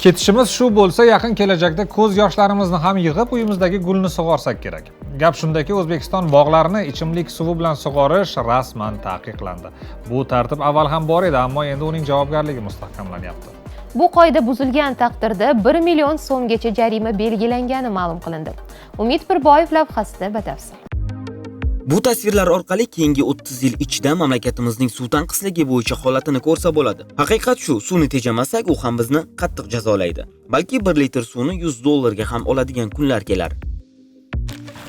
Ketishimiz shu bo'lsa, yaqin kelajakda ko'z yoshlarimizni ham yig'ib, uyimizdagi gulni sug'orsak kerak. Gap shundaki, O'zbekiston bog'larini ichimlik suvi bilan sug'orish rasman taqiqlandi. Bu tartib avval ham bor edi, ammo endi uning javobgarligi mustahkamlanyapti. Bu qoida buzilgan taqdirda 1 million so'mgacha jarima belgilangani ma'lum qilindi. Umid Pirboyev lavhasida batafsil. Bu tasvirlar orqali keyingi 30 yil ichida mamlakatimizning suv tanqisligi bo'yicha holatini ko'rsa bo'ladi. Haqiqat shu, suvni tejamasak, u ham bizni qattiq jazolaydi. Balki 1 litr suvni 100 dollarga ham oladigan kunlar kelar.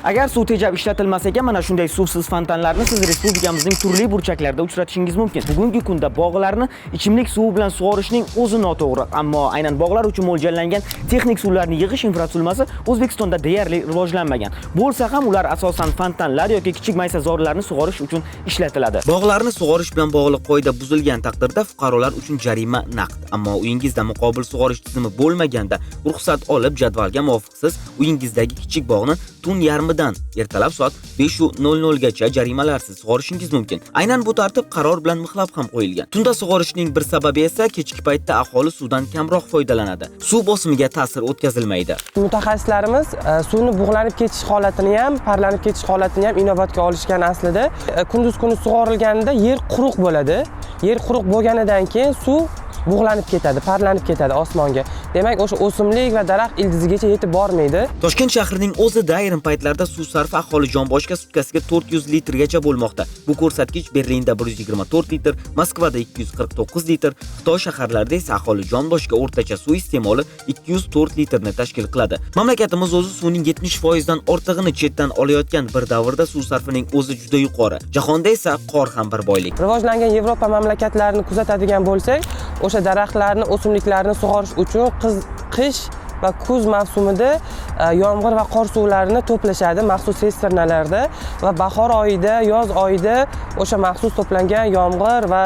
Agar suv tejab ishlatilmas ekan, mana shunday suvsiz fontanlarni siz respublikamizning turli burchaklarida uchratishingiz mumkin. Bugungi kunda bog'larni ichimlik suvi bilan sug'orishning o'zi noto'g'ri, ammo aynan bog'lar uchun mo'ljallangan texnik suvlarni yig'ish infratuzilmasi O'zbekistonda deyarli rivojlanmagan. Bo'lsa ham ular asosan fontanlar yoki kichik maysazorlarni sug'orish uchun ishlatiladi. Bog'larni sug'orish bilan bog'liq qoida buzilgan taqdirda fuqarolar uchun jarima naqd. Ammo uyingizda muqobil sug'orish tizimi bo'lmaganda, ruxsat olib, jadvalga muvofiq siz uyingizdagi kichik bog'ni tun yarmidan ertalab soat 5:00 gacha jarimalarsiz sug'orishingiz mumkin. Aynan bu tartib qaror bilan mixlab ham qo'yilgan. Tunda sug'orishning bir sababi esa kechki paytda aholi suvdan kamroq foydalanadi. Suv bosimiga ta'sir o'tkazilmaydi. Mutaxassislarimiz suvni bug'lanib ketish holatini ham, parlanib ketish holatini ham inobatga olishgan aslida. Kunduz kuni sug'orilganida yer quruq bo'ladi. Yer quruq bo'lganidan keyin suv bug'lanib ketadi, parlanib ketadi osmonga. Demak, o'sha o'simlik va daraxt ildizigacha yetib bormaydi. Toshkent shahrining o'zida ayrim paytlarda suv sarfi aholi jon boshiga sutkasiga 400 litrgacha bo'lmoqda. Bu ko'rsatkich Berlinda 124 litr, Moskvada 249 litr, Xitoy shaharlarida esa aholi jon boshiga o'rtacha suv iste'moli 204 litrni tashkil qiladi. Mamlakatimiz o'zi suvning 70% dan ortig'ini chetdan olayotgan bir davrda suv sarfining o'zi juda yuqori. Jahonda esa qor ham bir boylik. Rivojlangan Yevropa mamlakatlarini kuzatadigan bo'lsak, o'sha daraxtlarni, o'simliklarni sug'orish uchun qish va kuz mavsumida yomg'ir va qor suvlarini to'plashadi maxsus sisternalarda va bahor oyida, yoz oyida o'sha maxsus to'plangan yomg'ir va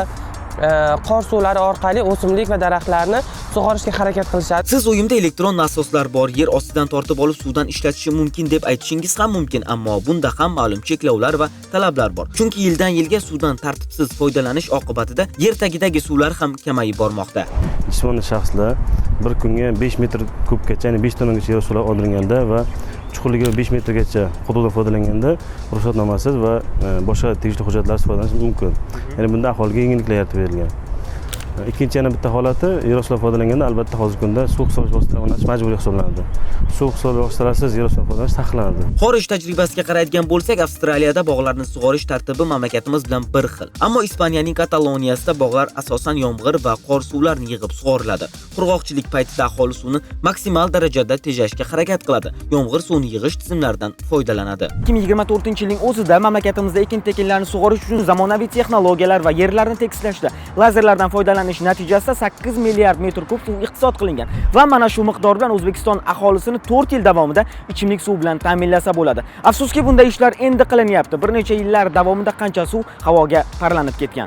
qor suvlari orqali o'simlik va daraxtlarni sug'orishga harakat qilishadi. Siz uyimda elektron nasoslar bor, yer ostidan tortib olib suvdan ishlatishim mumkin deb aytishingiz ham mumkin, ammo bunda ham ma'lum cheklovlar va talablar bor. Chunki yildan yilga suvdan tartibsiz foydalanish oqibatida yer tagidagi suvlar ham kamayib bormoqda. Jismoniy shaxslar bir kunga 5 metr kubgacha, ya'ni 5 tonnagacha yer suvlar oldirganda va chuqurligi 5 metrgacha quduqdan foydalanganda ruxsatnomasiz va boshqa tegishli hujjatlarsiz foydalanish mumkin. Ya'ni bunda aholiga yengilliklar yaratib berilgan. Ikkinchi yana bitta holati, yer ostidan foydalanganda albatta hozirgi kunda suv hisoblash vositalarini o'rnatish majburiy hisoblanadi. Suv hisoblash vositalarisiz yer ostidan foydalanish taqiqlanadi. Xorij tajribasiga qaraydigan bo'lsak, Avstraliyada bog'larni sug'orish tartibi mamlakatimiz bilan bir xil. Ammo Ispaniyaning Kataloniyasida bog'lar asosan yomg'ir va qor suvlarini yig'ib sug'oriladi. Qurg'oqchilik paytida aholi suvni maksimal darajada tejashga harakat qiladi. Yomg'ir suvini yig'ish tizimlaridan foydalanadi. 2024-yilning o'zida mamlakatimizda ekin-tekinlarni sug'orish uchun zamonaviy texnologiyalar va yerlarni tekislashda lazerlardan foydalanish natijasida 8 milliard metr kub suv iqtisod qilingan va mana shu miqdor bilan O'zbekiston aholisini 4 yil davomida ichimlik suvi bilan ta'minlasa bo'ladi. Afsuski, bunday ishlar endi qilinyapti. Bir necha yillar davomida qancha suv havoga parlanib ketgan.